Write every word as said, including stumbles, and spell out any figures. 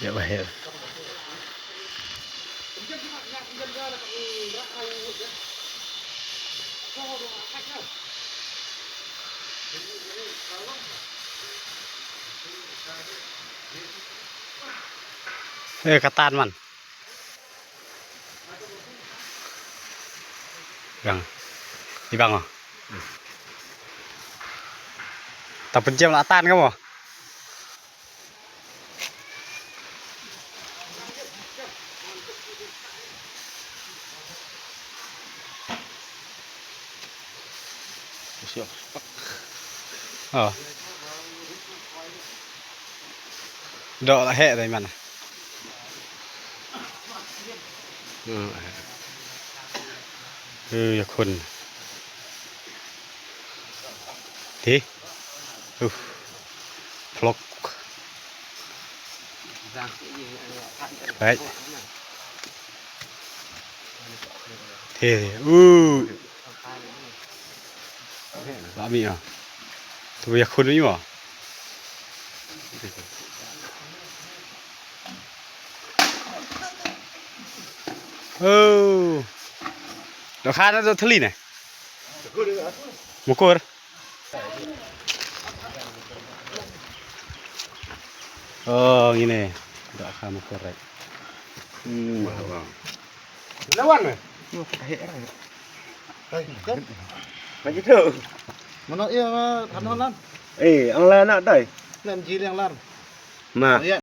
Ya, wah, ya. Eh, katan man. Bang. Di bang, oh. Ta pynjem la tan ka mo. Oh. Dok la heh dai man. Hmm. Eh, ya khun. Ti. Uh. Flok. Right. Ti. Uh. Ba mi ah. Tu ya khun mi mo. Oh. Dok kha na dok thli ne. Mukur. Oh, ngine. Dok kha mukur, right. Hmm. Lawan ne? Hai, kan? Maju tu. Mana ia, kan lan? Eh, ang lan nak dai. Nan jili ang lan. Ma. Oh, ya.